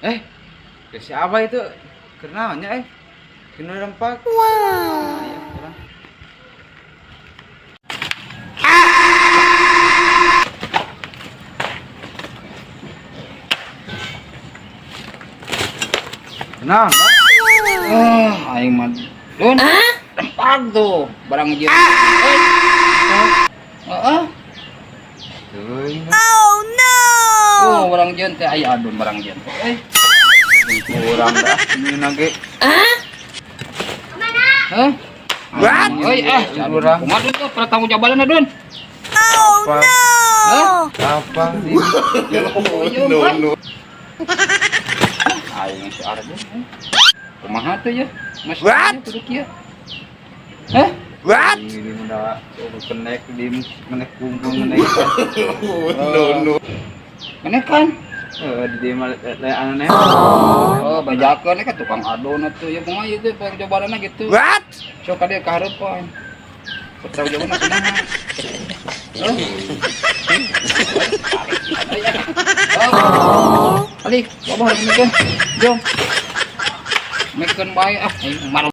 Eh, ke siapa itu? Kenalnya eh. Kena rempak. Wow. Ya, kurang. Kenal, Pak? Ah, aing mah Dun. Rempak tuh, barang jeung. Eh. Heeh. Teuing. Oh no! Oh, barang jeung teh aya adun barang jeung teh. Eh. Kurang dah ini nage. Hah? What? Euy, ah, Urang. kumaha Dun tuh pertanggung jawabanna Dun? Oh Apa? no! Apa sih? No, no. Aing si Ardun. Kumaha tuh ya? Mas What? Kudu kieu. Hah? What? Ini udah kenek di menek kumpul menek. No, no. Mana kan? Eh, di dia mah aneh. Oh, bajakeun kan tukang adon atuh ya kumaha ieu teh pertanggung gitu. What? Sok ka dieu ka hareupan. Pertanggung jawabanna kumaha? Hah? Oh. Alik, bawa mekeun. Jom. Mekeun bae ah, aing marah.